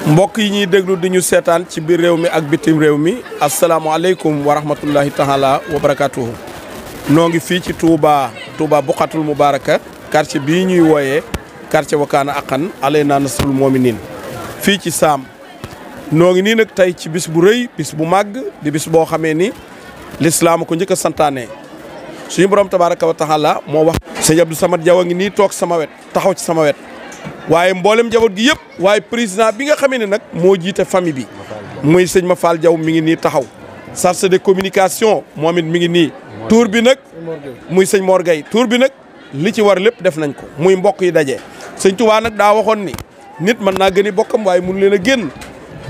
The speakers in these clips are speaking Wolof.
mbokk yi ñuy déglu di ñu seetaan ci biir réew mi ak bitim réew mi asalaamaaleykum wa rahmatullahi taala wa barakatuhu noo ngi fii ci Touba Buqatul Mubaraka quartier bii ñuy wooyee quartier Wakana Haqqan Alaynaa Nasrul Mu'minin fii ci Saam noo ngi nii nag tey ci bis bu rëy bis bu màgg di bis boo xamee ni lislaam ko njëkk a santaane suñu borom tabaraka wa taala moo wax sëñ Abdou Samad Diaw a ngi nii toog sama wet taxaw ci sama wet waaye mboolem njaboot gi yëpp waaye président bi nga xamee ne nag moo jiite famille bi muy sëñ Mafal Diaw mi ngi nii taxaw chargé de communication moom it mi ngi nii tour bi nag muy sëñ Mor Gueye tour bi nag li ci war lépp def nañ ko muy mbokk yi daje sëñ Touba nag daa waxoon ni nit mën naa gëni bokkam waaye mënu leen a génn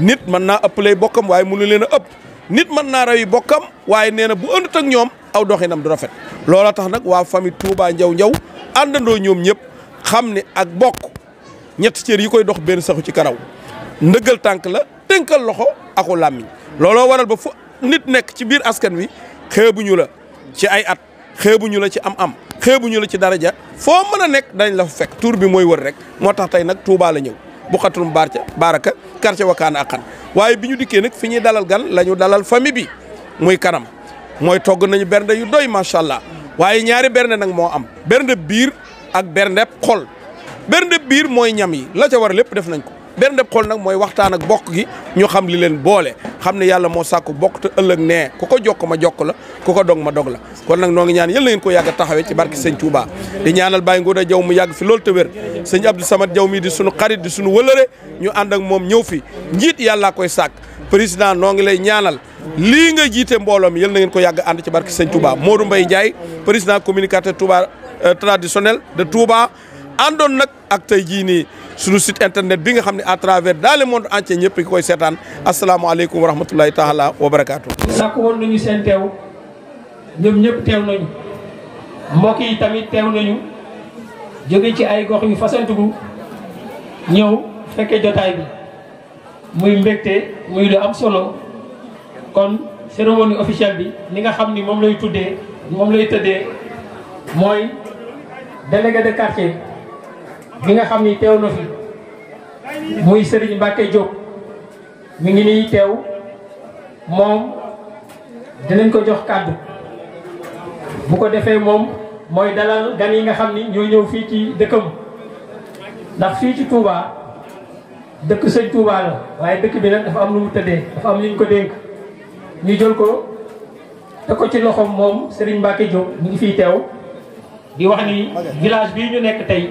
nit mën naa ëppalee bokkam waaye mënu leen a ëpp nit mën naa rawi bokkam waaye nee na bu ëndut ak ñoom aw doxinam du rafet loola tax nag waa famille Touba Ndiaw àndandoo ñoom ñëpp xam ne ak bokk ñett cër yi koy dox benn saxu ci karaw ndëggal tànk la tënkal loxo aku làmmiñ looloo waral ba fu nit nekk ci biir askan wi xeebuñu la ci ay at xeebuñu la ci am-am xeebuñu la ci daraja foo mën a nekk dañ la fa fekk tur bi mooy wër rek moo tax tey nag Touba la ñëw Buqatul Mubaraka quartier Wakana Haqqan waaye bi ñu dikkee nag fi ñuy dalal gan la ñu dalal famille bi muy kanam mooy togg nañu bernde yu doy macha allah waaye ñaari bernde nag moo am bernde biir ak bernde xol bernde biir mooy ñam yi la ca war lépp def nañ ko bernde xol nag mooy waxtaan ak bokk gi ñu xam li leen boole xam ne yàlla moo sàkku bokk te ëllëg nee ku ko jokk ma jokk la ku ko dog ma dog la kon nag noo ngi ñaan yal na ngeen ko yàgg a taxawee ci barke sëñ Touba di ñaanal Baye Ngouda Diaw mu yàgg fi loolu te wér sëñ Abdou Samad Diaw mi di sunu xarit di sunu wëlëre ñu ànd ak moom ñëw fi njiit yàllaa koy sàkk président noo ngi lay ñaanal lii nga jiite mbooloo mi yal na ngeen ko yàgg ànd ci barke sëñ Touba Modou Mbaye Ndiaye président communicateur Touba traditionnel de Touba àndoon nag ak tey jii nii suñu site internet bi nga xam ne à travers dans le monde entier ñëpp ki koy seetaan asalaamaaleykum wa rahmatulahi taala wa barakaatu. sàkku woon nañu seen teew ñoom ñëpp teew nañu mbokk yi tamit teew nañu jóge ci ay gox yu fasantugu ñëw fekke jotaay bi muy mbégte muy lu am solo kon cérémonie officielle bi li nga xam ni moom lay tëddee mooy délégué de quartier bi nga xam ni teew na fi muy Serigne Mbacke Diop mi ngi nii teew moom dinañ ko jox kàddu bu ko defee moom mooy dalal gan yi nga xam ni ñoo ñëw fii ci dëkkam ndax fii ci Touba dëkk sëñ Touba la waaye dëkk bi nag dafa am lu mu tëddee dafa am lu ñu ko dénk ñu jël ko te ko ci loxoom moom Serigne Mbacke Diop mi ngi fiy teew di wax ni village bii ñu nekk tey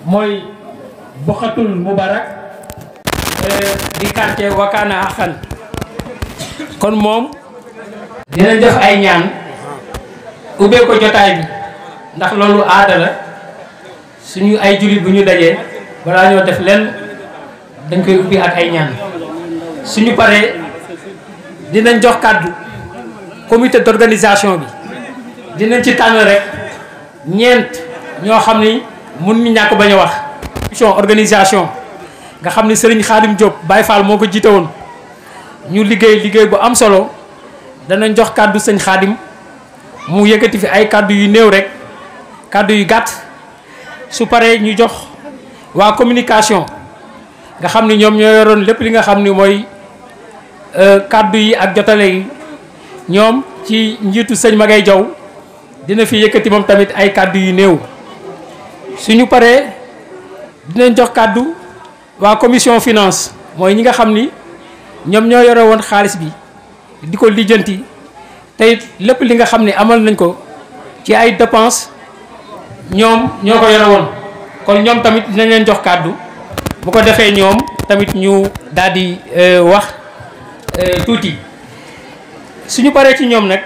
mooy Buqatul Mubarak di quartier Wakana Haqqan kon moom dina def ay ñaan ubbee ko jotaay bi ndax loolu aada la suñu ay jullit bu ñu dajee balaa ñoo def lenn dañ koy ubbi ak ay ñaan suñu paree dinañ jox kàddu comité d'organisation bi dinañ ci tànn rek ñeent ñoo xam ni mun ñu ñàkk bañ a wax organisation nga xam ni Serigne Khadim Diop Baye Fall moo ko jiite woon ñu liggéey bu am solo danañ jox kàddu sëñ Khadim mu yëkkati fi ay kàddu yu néew rek kàddu yu gàtt su paree ñu jox waa communication nga xam ni ñoom ñoo yoroon lépp li nga xam ni mooy kàddu yi ak jotale yi ñoom ci njiitu sëñ Magay Diaw dina fi yëkkati moom tamit ay kàddu yu néew suñu paree dinañ jox kàddu waa commission finance mooy ñi nga xam ni ñoom ñoo yore woon xaalis bi di ko lijjanti tey lépp li nga xam ni amal nañ ko ci ay dépenses ñoom ñoo ko yore woon kon ñoom tamit dinañ leen jox kàddu bu ko defee ñoom tamit ñu daal di wax tuuti suñu paree ci ñoom nag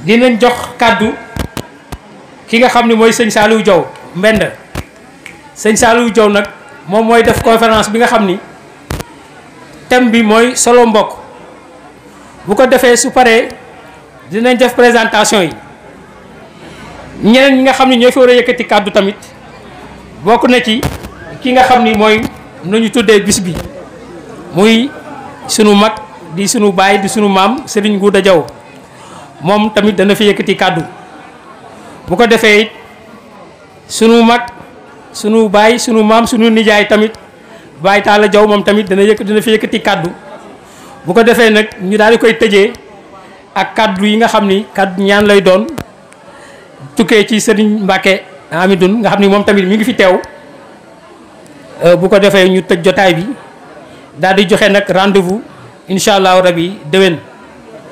dinañ jox kàddu ki nga xam ni mooy sëñ Saliou Diaw Mbend sëñ Saliou Diaw nag moom mooy def conférence bi nga xam ni thème bi mooy solo mbokk bu ko defee su paree dinañ def présentation yi ñeneen ñi nga xam ni ñoo fi war a yëkkati kàddu tamit bokk na ci ki nga xam ni mooy nañu tuddee bis bi muy sunu mag di sunu baay di sunu maam Serigne Ngouda Diaw moom tamit dana fi yëkkati kàddu bu ko defee it sunu mag sunu baay sunu maam sunu nijaay tamit Baye Talla Diaw moom tamit dina fi yëkkati kaddu bu ko defee nag ñu daal di koy tëjee ak kaddu yi nga xam ni kaddu ñaan lay doon tukkee ci Serigne Mbacke Amidoune nga xam ni moom tamit mi ngi fi teew bu ko defee ñu tëj jotaay bi daal di joxe nag rendez-vous incha allahu rabi déwén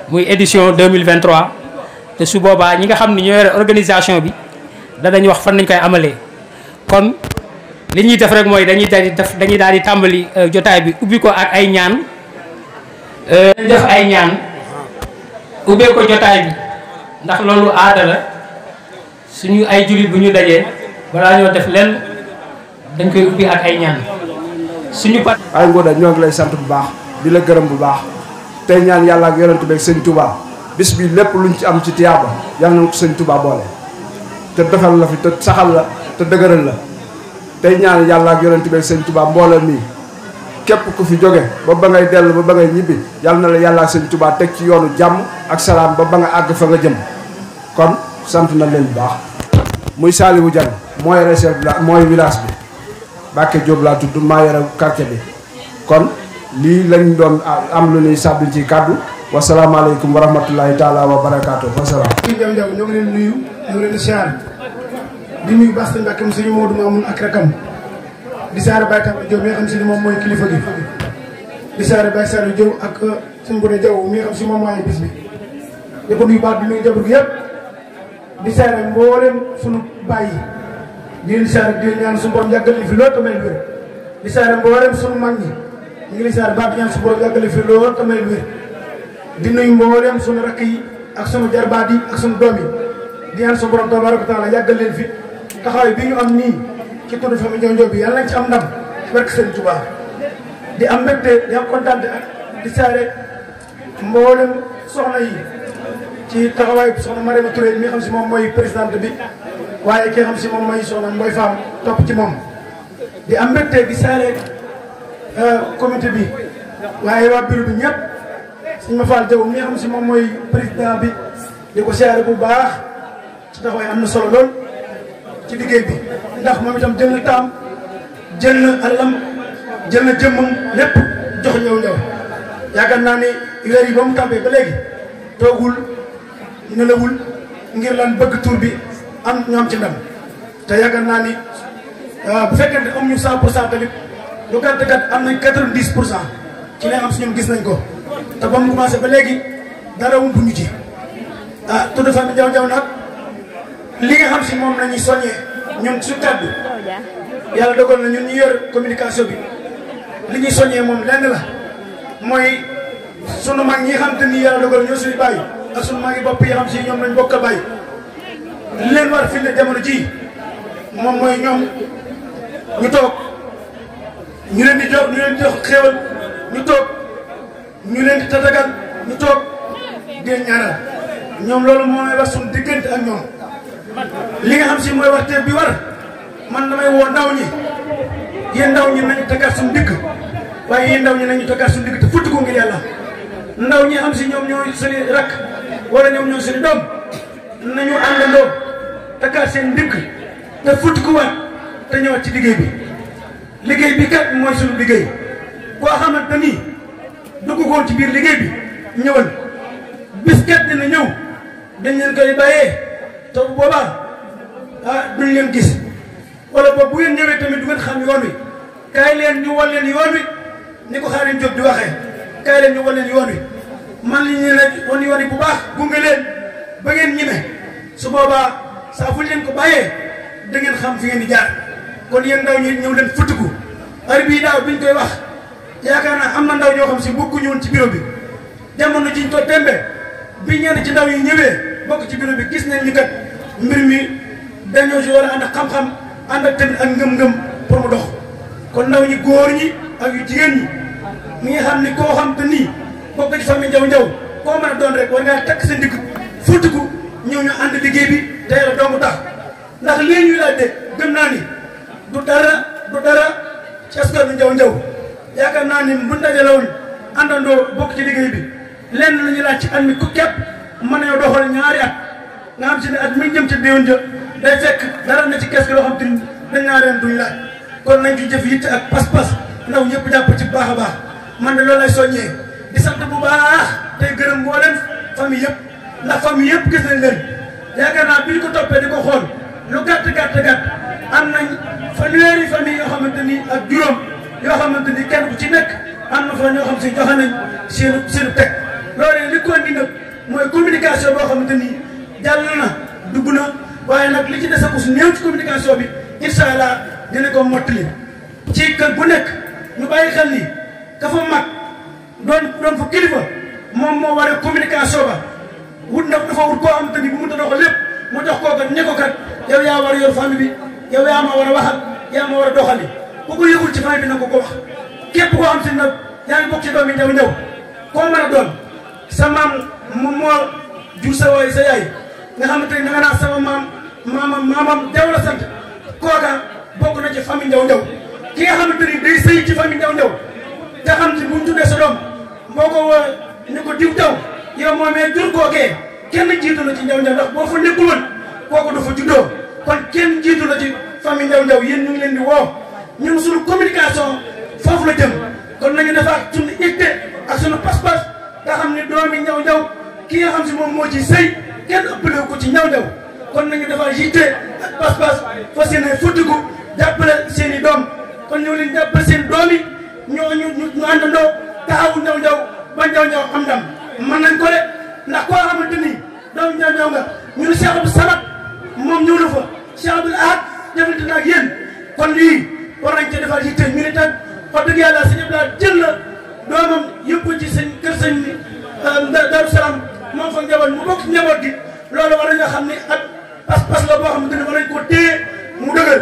muy édition 2023 te su boobaa ñi nga xam ni ñoo yore organisation bi danañ wax fan nañ koy amalee kon li ñuy def rek mooy dañuy daal di tàmbali jotaay bi ubbi ko ak ay ñaan def ay ñaan ubbee ko jotaay bi ndax loolu aada la suñu ay jullit bu ñu dajee balaa ñoo def lenn dañ koy ubbi ak ay ñaan suñu pat ay Ngoda ñoo ngi lay sant bu baax di la gërëm bu baax tey ñaan yàlla ak yonent bi ak sëñ Touba bis bi lépp luñ ci am ci tiyaaba yàlla na ko sëñ Touba boole te defal la fi te saxal la te dëgëral la tey ñaan yàlla ak yonent bi ak sëñ Touba mbooloo mi képp ku fi jóge ba ba ngay dellu ba ba ngay ñibbi yàlla na la yàlla ak sëñ Touba teg ci yoonu jàmm ak salaam ba ba nga àgg fa nga jëm kon sant na leen bu baax muy Saliou Diagne mooy réserve la mooy village bi Bakke Diop laa tudd maa yore quartier bi kon lii lañ doon am lu ñuy sàbbi ci kàddu wasalaamaaleykum wa rahmatulahi taala wa barakaatu wasalaam. Diaw Diaw ñoo ngi leen nuyu ñoo ngi leen di siyaar di nuyu baax sëñ Mbàkke sëñ Modou Mamoun ak rakam di siyaare Baye Talla Diop mi nga xam si ne moom mooy kilifa gi di siyaare Baye Saliou Diop ak sëñ Bodé Diaw mi nga xam si moom mooy bis bi di ko nuyu baax di nuyu jabar gi yëpp di siyaare mboolem sunu bàyyi di leen siyaare di leen ñaan suñu borom yàggal fi loolu tamay wér di siyaare mboolem sunu mag ñi ñu ngi leen siyaare baax di ñaan suñu borom yàggal fi loolu tamay wér di nuyu mboolem sunu rakk yi ak sunu jarbaat yi ak sunu doom yi di ñaan suñu borom tabaaraka taala yàggal leen fi taxawaay bi ñu am nii ci turu famille Diaw Diaw bi yàlla nañ ci am ndam ci barke Sëriñ Tuubaa di am mbégte di am kontaan ak di siyaare mboolem soxna yi ci taxawaay soxna Mariama Touré mi nga xam si moom mooy présidente bi waaye ki nga xam si moom mooy soxna Mboy Fam topp ci moom di am mbégte di siyaare comité bi waaye waa bureau bi ñëpp suñu ma faal Diaw mi nga xam si moom mooy président bi di ko siyaare bu baax ci taxawaay am na solo lool ci liggéey bi ndax moom itam jël na taam jël na alalam jël na jëmmam lépp jox Diaw Diaw yaakaar naa ni weer yi ba mu tàmbee ba léegi toogul nelawul ngir lan bëgg tur bi am ñu am ci ndam te yaakaar naa ni bu fekkente am ñu 100% tamit lu gàtt gàtt am nañ 90% ci li am si ñoom gis nañ ko te ba mu commencé ba léegi dara wumpu ñu ci tur de famille Diaw Diaw nag li nga xam si moom la ñuy soññee ñun su kàddu yàlla dogal na ñun ñu yor communication bi li ñuy soññee moom lenn la mooy sunu mag ñi xam te ni yàlla dogal ñoo suñu bàyyi ak sunu mag yi bopp yi xam si ñoom lañ bokk a bàyyi li leen war fi ne jamono ji moom mooy ñoom ñu toog ñu leen di jox xéewal ñu toog ñu leen di tatagal ñu toog di ñaanal ñoom loolu mooy war suñu diggante ak ñoom li nga xam si mooy war teeb bi war man damay woo ndaw ñi yéen ndaw ñi nañu taggaat suñu digg waaye yéen ndaw ñi nañu taggaat suñu digg te futti ko ngir yàlla ndaw ñi xam si ñoom ñooy seeni rakk wala ñoom ñooy seeni doom nañu àndandoo taggaat seen digg te futti ko waat te ñëwaat ci liggéey bi kat mooy suñu liggéey koo xamante ni dugg koon ci biir liggéey bi ñëwal bis kat dina ñëw dañ leen koy bàyyee te bu boobaa duñ leen gis wala boobu bu ngeen ñëwee tamit du ngeen xam yoon wi kaay leen ñu wan leen yoon wi ni ko Xaadim Jóob di waxee kaay leen ñu wan leen yoon wi man li ñu leen wan yoon wi bu baax gunge leen ba ngeen ñime su boobaa saa fu leen ko bàyyee da ngeen xam fi ngeen di jaar kon yéen ndaw ñi ñëw leen futtiku heure bii daaw biñ koy wax yaakaar naa am na ndaw ñoo xam si bokkuñu woon ci bureau bi jamono jiñ to tembe bi ñenn ci ndaw yi ñëwee bokk ci bureau bi gis nañ ni kat mbir mi dañoo si war a ànd ak xam-xam ànd ak tamit ak ngëm-ngëm pour mu dox kon ndaw ñi góor ñi ak yu jigéen ñi mi nga xam ni koo xam te nii bokk ci famille Diaw Diaw koo mën a doon rek war ngaa takk sa ndigg futtiku ñëw ñu ànd liggéey bi te yàlla dong tax ndax lii ñuy laaj de gëm naa ni du dara ci askan bi Diaw Diaw yaakaar naa ni bu dajalewul àndandoo bokk ci liggéey bi lenn la ñuy laaj ci at mi ku képp mën nañoo doxal ñaari at nga xam si ne at mi jëm ci déwén ja day fekk dara na ci kees gi loo xam te ni dañ naa ren duñ laaj kon nañ ci jëf yitte ak pas-pas ndaw ñëpp jàpp ci bu baax a baax man de loolu lay soññee di sant bu baax tey gërëm mboolem famille yëpp ndax famille yëpp gis nañ leen yaakaar naa bi ñu ko toppee di ko xool lu gàtt am nañ fanweeri famille yoo xamante ni ak juróom yoo xamante ni kenn ku ci nekk am na fa ñoo xam si joxe nañ seenu teg loolu li ko indi nag mooy communication boo xamante ni jàll na dugg na waaye nag li ci des a ko su néew ci communication bi incha allah dina ko mottali ci kër bu nekk ñu bàyyi xel ni ka fa mag doon fa kilifa moom moo waree communication ba wut na dafa wut koo xamante ni bu mu doxal lépp mu jox koo kat ne ko kat yow yaa war a yor famille bi yow yaa ma war a waxal yaa ma war a doxali ku ko yëgul ci famille bi na ko wax képp koo xam si nag yaa ngi bokk ci doom yi ñëw koo mën a doon sa maam moom moo jur sa waay sa yaay nga xamante ni da nga naan sama maamam Jaw la sant kooka bokk na ci famille Njaw ki nga xamante ni day sëy ci famille Njaw te xam si bu ñu tuddee sa doom boo ko woo ñu ko diw Jaw yow moomee jur kookee kenn jiitu la ci Njaw ndax boo fa nekkul woon kooku du fa juddoo kon kenn jiitu la ci famille Njaw yéen ñu ngi leen di woo ñun suñu communication foofu la jëm kon nañu defaat suñu itte ak suñu pas-pas nga xam ne doomi Njaw ki nga xam si moom moo ci sëy kenn ëppale ko ci Njaw kon nañu defaat yitte ak pas-pas fas yéene futtiku jàppale seen i doom kon ñoo leen jàppale seen doom yi ñu àndandoo taxawu Njaw ba Njaw am ndam mën nañ ko de ndax koo xamante ni doomu Njaw nga ñu ne Cheikh Abdou Samad moom ñëw na fa Cheikh Abdoul Ahad defante na ak yéen kon lii war nañ cee defar yitte ñu ne tam wax dëgg yàlla sëñ Abdoulaye jël na doomam yëpp ko ci sëñ kër sëñ Darou Salaam moom fa njaboot mu bokk ci njaboot gi loolu war nañoo xam ne ak pas-pas la boo xamante ne war nañ ko téye mu dëgër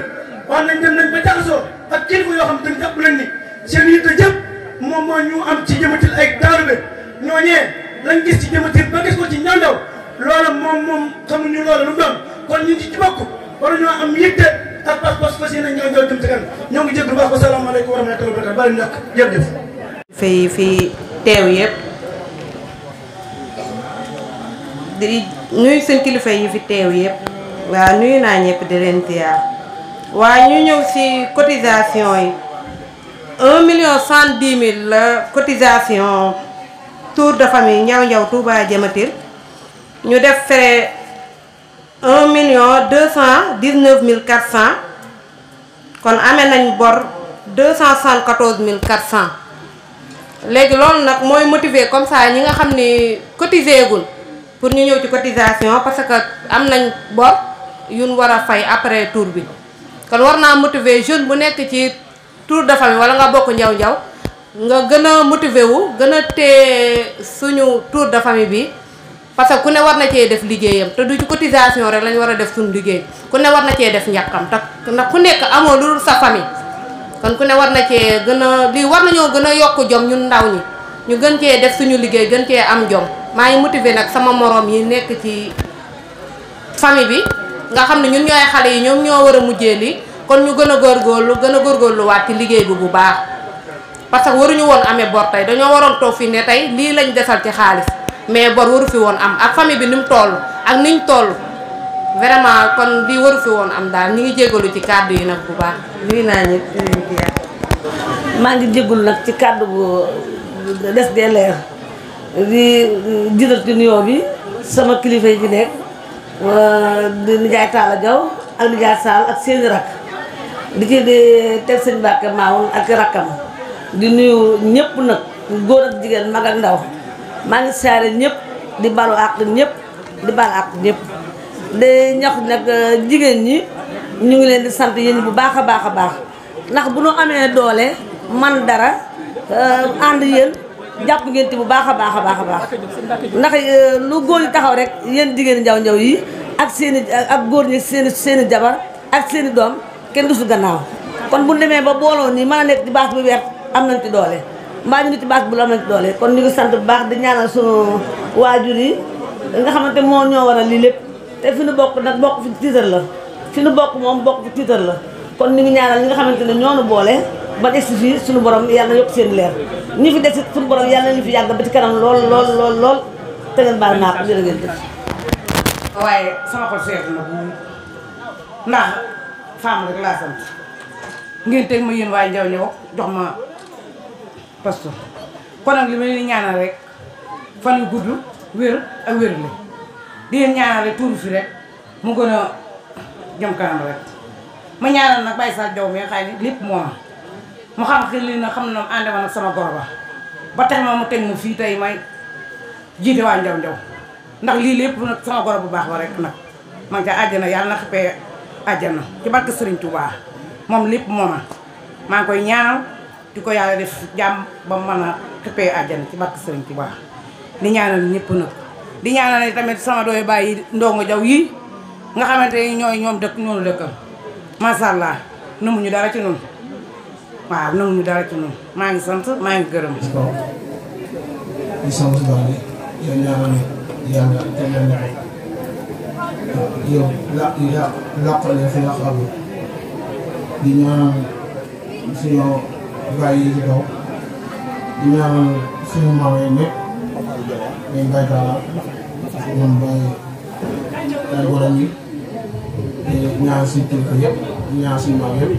wax nañ dem nañ ba jaxasoo ak kilifa yoo xamante ne jàpp leen ni seen yitte jëpp moom moo ñu am ci jëmatil ay taalibe ñooñee lañ gis ci jëmatil ba gis ko ci Njaw loola moom xamuñu loola lu doon kon ñu ci bokk war ñoo am yitte ak pas-pas fas yéene Njaw jëm ci kanam ñoo ngi jégalu baax asalaamaaleykum wa rahmatullahi wa barakatuh bari ñàkk jërëjëf fii teew yëpp di nuyu seen kilifa yi fi teew yëpp waaw nuyu naa ñëpp di leen ziar waaye ñu ñëw ci cotisation yi 1.110.000 la cotisation tour de famille Njaw Touba Diamatil ñu def frais 1.219.400 kon amee nañ bor 274.400 léegi loolu nag mooy motiver comme ça ñi nga xam ni cotisé gul pour ñu ñëw ci cotisation parce que am nañ bor yuñ war a fay après tour bi kon war naa motiver jeune bu nekk ci tour de famille wala nga bokk Njaw nga gën a motiver wu gën a téye suñu tour de famille bi parce que ku ne war na cee def liggéeyam te du ci cotisation rek lañ war a def suñu liggéey ku ne war na cee def njàkkam te ndax ku nekk amoo lu dul sa famille kon ku ne war na cee gën a lii war nañoo gën a yokk jom ñun ndaw ñi ñu gën cee def suñu liggéey gën cee am jom maa ngi motiver nag sama moroom yi nekk ci famille bi nga xam ne ñun ñooy xale yi ñoom ñoo war a mujjee lii kon ñu gën a góorgóorluwaat ci liggéey bi bu baax parce que waruñu woon amee bor tey dañoo waroon toog fi ne tey lii lañ desal ci xaalis mais bor waru fi woon am ak famille bi ni mu toll ak niñ toll vraiment kon lii waru fi woon am daal ñi ngi jégalu ci kàddu yi nag bu baax lii naa ñëpp maa ngi jégalu nag ci kàddu bu des dee leer di jiital ci nuyoo bi sama kilifa yi fi nekk di nijaay Talla Diaw ak nijaay Sall ak seeni rak di ci di teg sëñ Mbàkke Maawoon ak rakkam di nuyu ñëpp nag góor ak jigéen mag ak ndaw maa ngi saare ñëpp di balu àq ñëpp di balu àq ñëpp di ñax nag jigéen ñi ñu ngi leen di sant yéen bu baax a baax a baax ndax bu ñu amee doole man dara ànd yéen jàpp ngeen ti bu baax a baax a baax a baax ndax lu góor ñi taxaw rek yéen jigéen Njaw yi ak seeni ak góor ñi seeni jabar ak seeni doom kenn du su gannaaw kon bu demee ba booloo nii mën a nekk ci baax bu wert am nañ ci doole mbaa ñu ngi ci baax bu am nañ ci doole kon ñu ngi sant bu baax di ñaanal sunu waajur yi nga xamante moo ñoo war a lii lépp te fi nu bokk nag bokk fi tiitar la fi nu bokk moom bokk fi tiitar la kon ñu ngi ñaanal ñi nga xamante ne ñoo nu boole ba des fii suñu borom yàlla na yokk seen leer ñi fi des suñu borom yàlla nañu fi yàgg ba ci kanam lool te ngeen baal naa ko jërë ngeen def. waaye sama xol seetlu na bu ndax femme rek laa sant ngeen teg ma yéen waaye Njaw jox ma pastor kon nag li ma leen ñaanal rek fan yu gudd wér ak wér li di leen ñaanal rek tuuru fi rek mu gën a jëm kanam rek ma ñaanal nag Baye Sall Diaw mi xay ni lépp moom mu xam xel li na xam na ànd ma nag sama goro ba tax ma mu teg mu fii tey may jiite waa Njaw Njaw ndax lii lépp nag sama goro bu baax ba rek nag man ca àjjana yàlla na xippee àjjana ci barke Serigne Touba moom lépp mooma maa ngi koy ñaanal di ko yàlla def jàmm ba mu mën a xippee àjjana ci barke Serigne Touba di ñaanal ñëpp nag di ñaanal tamit sama dooy bàyyi ndongo jaw yi nga xamante ni ñooy ñoom dëkk ñoonu dëkkal macha allah namuñu dara ci noonu waaw namuñu dara ci noonu maa ngi sant maa ngi gërëm. di sant bu baax di yow ñaanal yàlla tegal na yow làqale fi nga xam di ñaanal suñu bàyyi yi ci kaw di ñaanal suñu maam yi ñëpp ñoom Baye Talla ñoom Baye Borom yi ñaan suñu kilifa yëpp ñaan suñu maam yëpp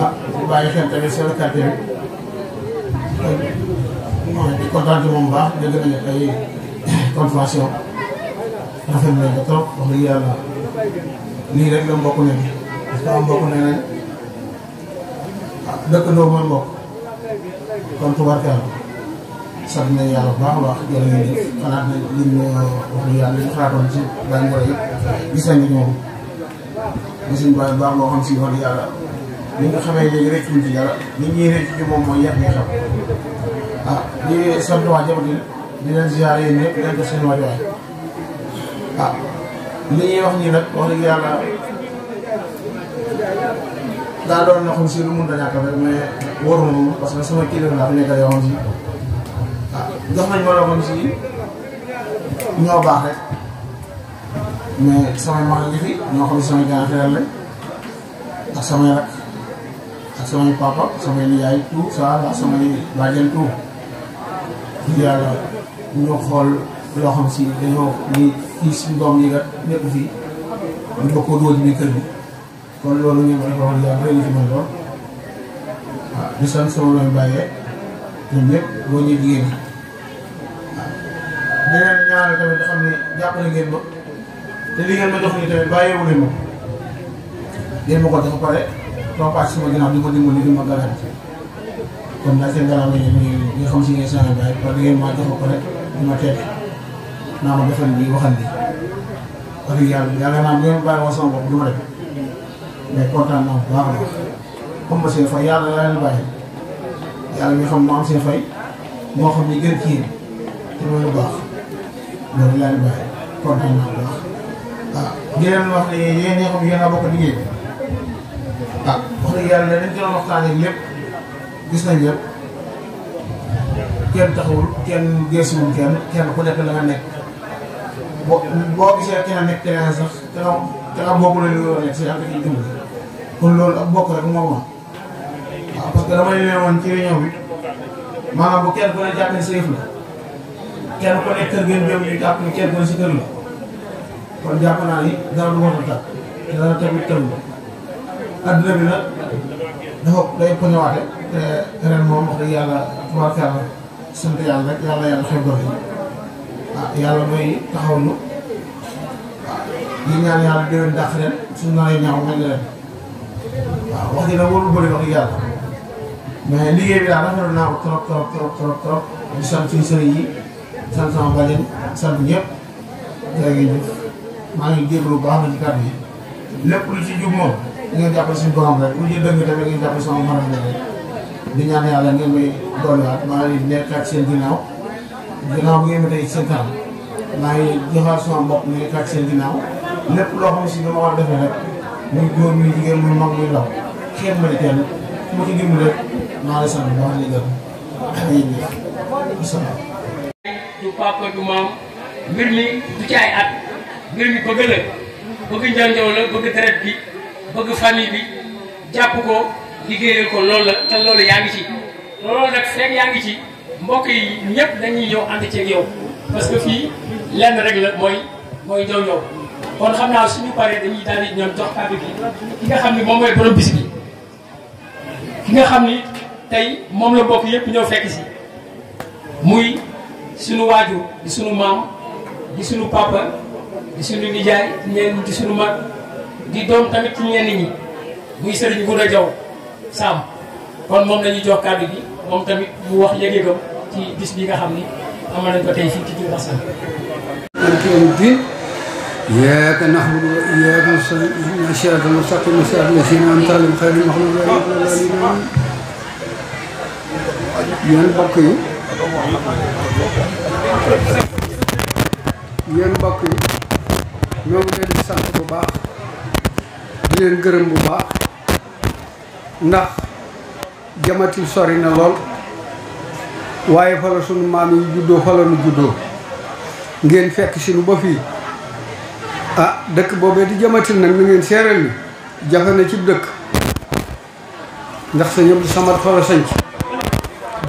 ah bàyyi xel tamit seen quartier bi di kontaan ci moom bu baax dégg nañu ay confirmation rafet nañ ko trop wax dëgg yàlla lii rek la mbokk ne parce que am mbokk ne nañ ah dëkkandoo mooy mbokk kon tubarkaal sant nañ yàlla bu baax a baax jërë ngeen jëf xalaat nañ liñ wax dëgg yàlla li ñu xalaatoon ci daañu war a yëpp gis nañ ni ñoom gisuñ baax baax boo xam si wax dëgg yàlla li nga xamee léegi rek ci dara li ñuy rek ci moom mooy yàq nga xam ah di sant waa Jabatil di leen ziare yéen ñëpp di leen def seen waay ah li ñuy wax nii nag wax dëgg yàlla daa doon na xam si lu mun a ñàkk rek mais waruma moom parce que sama kilifa laa fi nekk yoo xam si ah jox nañ ma loo xam si ñoo baax rek mais samay mag ngi fi ñoo xam si samay gàncax gi lañ ak samay rak ak samay papa samay nijaay tout ça ak samay bàjjen tout yàlla ñu xool loo xam si dañoo ni fii suñu doom yi kat nekk fii ñu bëgg koo dugal ci biir kër bi kon loolu ngeen wax wax yàlla rëy na ci man lool waaw di sant sama doom bàyyee ñoom ñëpp boo ñëwee jigéen ñi waaw beneen ñaare tamit nga xam ne jàppale ngeen ma te li ngeen ma jox nii tamit bàyyeewu leen ma ngeen ma ko dafa pare toppaat sama ginnaaw di ma dimbali di ma garanti kon daal seen gannaaw ñi nga xam si ngeen sama bàyyi parce que ngeen maa jox ba pare di ma teg naa ma defal bi waxal bi wax dëgg yàlla yàlla naa bu ngeen bàyyi woon sama bopp du ma def mais kontaan naa bu baax a baax comme ma seen fay yàlla laa leen bàyyi yàlla mi xam moo am seen fay moo xam ni gën ci yéen te mooy lu baax loolu laa leen bàyyi kontaan naa bu baax waaw di leen wax ne yéen ñoo xam yéen a bokk liggéey bi ah wax dëgg yàlla dañ ci doon waxtaanee lépp gis nañ lépp kenn taxawul kenn geesuwul kenn ku nekk la nga nekk boo gisee kenn nekk keneen sax te nga bokk la li nga nekk si yàlla ciy dimbali kon loolu ak bokk rek moo waaw parce que dama leen woon ci réunion bi maanaam bu kenn ku ne jàpp ne sa yëf la kenn ku nekk kër ngeen jëm ñu jàpp ne kenn ku ne si kër la kon jàpp naa ni dara du war a tàkk te dara tamit tënk adduna bi nag dafa day poñewaate te ren moom wax dëgg yàlla tubaarkàlla sant yàlla rek yàlla xeeb doole ah yàlla mooy taxaw nu waaw di ñaan yàlla déwén dàq ren suñu naree ñaaw mel ni ren waaw wax dëgg nag warul bëri wax dëgg yàlla mais liggéey bi daal rafetlu naa ko trop di sant suñu sëriñ yi sant sama bàjjen sant ñëpp jërëjëf maa ngi déglu bu baax na ci kàddu yi lépp lu ci jub moom di ngeen jàppale suñu borom rek lu ci dëgg tamit ngeen jàppale sama maram rek di ñaan yàlla ngeen may dolliwaat maa ngi nekk ak seen ginnaaw bu ngeen ma tey seen kanam maa ngi joxaat sama bopp nekk ak seen ginnaaw lépp loo xam si dama war a defee rek muy góor muy jigéen muy mag muy ndaw xeet ma ne kenn fu ma ci dimbali rek maa ngi sant bu baax di gërëm du papa du maam mbir mi du ci ay at mbir mi bëgg la bëgg njanjaw la bëgg deret bi bëgg famille bi jàpp ko liggéeyal ko loolu la te loolu yaa ngi ci loolu nag fekk yaa ngi ci mbokk yi ñëpp dañuy ñëw ànd ceeg yow parce que fii lenn rek la mooy Njaw Njaw kon xam naa suñu paree dañuy daal di ñoom jox kàddu gi ki nga xam ni moom mooy borom bis bi ki nga xam ni tey moom la bokk yëpp ñëw fekk si muy sunu waajur di sunu maam di sunu papa di sunu nijaay ñenn di sunu mag di doom tamit ci ñenn ñi muy Serigne Gouda Diaw Sam kon moom la ñuy jox kàddu gi moom tamit mu wax yëg-yëgam ci bis bi nga xam ni amal nañ ko tey fii ci Touba Sam. مالك يوم الدين إياك نعبد وإياك نستعين اهدنا الصراط المستقيم صراط الذين أنعمت عليهم غير المغضوب عليهم ولا الضالين yéen mbokk yi ñoo ngi leen di sant bu baax di leen gërëm bu baax ndax Jamatil sori na lool waaye fa la sunu maam yi juddoo fa la nu juddoo ngeen fekk si nu ba fii ah dëkk boobee di Jamatil nag na ngeen seeral ni jafe na ci dëkk ndax sa ñëpp Samad fa la sanc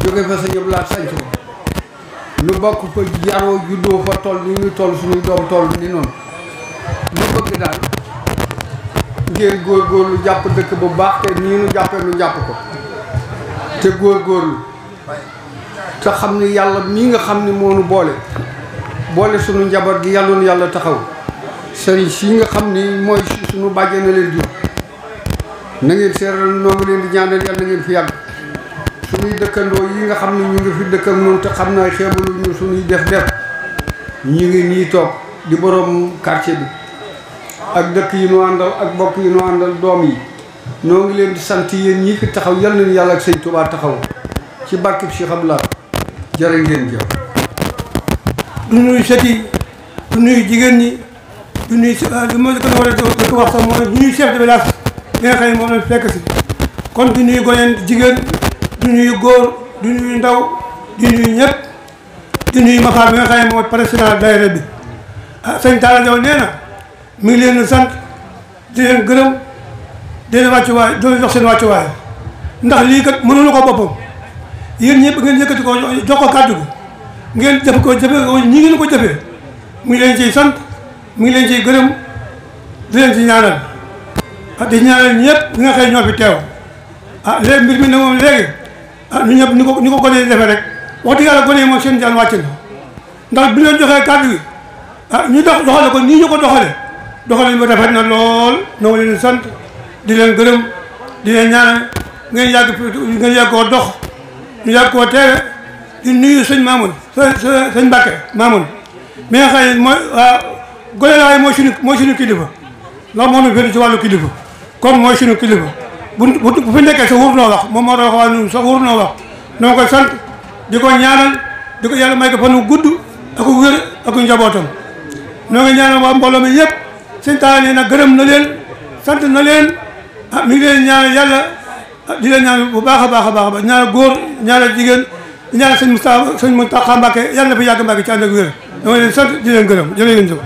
jóge fa sa ñëpp laa sanc ko nu bokk fa yaroo juddoo fa toll ni ñu toll suñuy doom toll ni noonu lu bëgg daal ngeen góorgóorlu jàpp dëkk bu baax te nii nu jàppee nu jàpp ko te góorgóorlu te xam ni yàlla mii nga xam ni moo nu boole sunu njaboot gi yàlla nu yàlla taxaw sëriñ si nga xam ni mooy sunu bàjjee na leen jur na ngeen seeral noo ngi leen di ñaanal yàlla na ngeen fi yàgg suñuy dëkkandoo yi nga xam ne ñu ngi fi dëkk ak noonu te xam naa xeebalu ñu suñuy def ñu ngi nii toog di borom quartier bi ak dëkk yi nu àndal ak bokk yi nu àndal doom yi noo ngi leen di sant yéen ñii fi taxaw yal na yàlla ak sëñ Tuubaa taxaw ci barkeb Cheikh Abdoulaye jërë ngeen jëf. du nuyu sët yi du nuyu jigéen ñi du nuyu li ma ko war a wax sax mooy du nuyu chef de village li nga xam ne moom lañ fekk si kon du nuyu goneen jigéen du nuyu góor du nuyu ndaw du nuyu ñëpp du nuyu Mafaar bi nga xam ne mooy président daayira bi ah sëñ Talla Diaw nee na mi ngi leen di sant di leen gërëm di leen wàccuwaay di leen jox seen wàccuwaay ndax lii kat mënulu ko boppam yéen ñëpp ngeen yëkkati ko jox ko kàddu gi ngeen jëf ko ñi ngeen ko jëfee mu ngi leen ciy sant mu ngi leen ciy gërëm di leen ci ñaanal ah di ñaanal ñëpp ñi nga xam ne ñoo fi teew ah léegi mbir mi ne moom léegi ah ñu ñëpp ni ko gone yi defee rek wax dëgg yàlla gone yi moom seen jaan wàcc na ndax bi leen joxee kàddu gi ah ñu doxale ko nii ñu ko doxale ba rafet na lool noo leen sant di leen gërëm di leen ñaanal ngeen yàgg koo dox ñu yàgg koo teewe di nuyu sëñ Mamoun sëñ Mbacke Mamoun mi nga xam ne mooy gone la waaye mooy suñu kilifa ndax moo ñu féete ci wàllu kilifa comme mooy suñu kilifa bu fi nekkee sa wur noo wax moom moo doon wax waaye sa wur noo wax noo koy sant di ko ñaanal di ko yàlla may ko fan wu gudd ak wér ak njabootam noo ngi ñaanal waa mbooloo mi yëpp sëñ Talla nee na gërëm na leen sant na leen ah mi ngi leen ñaanal yàlla di leen ñaanal bu baax a baax a baax ñaanal góor ñaanal jigéen ñaanal sëñ Moustapha sëñ Mountakha Mbacké yàlla na fi yàgg Mbacké ci ànd ak wér noo ngi leen sant di leen gërëm jërë ngeen jëf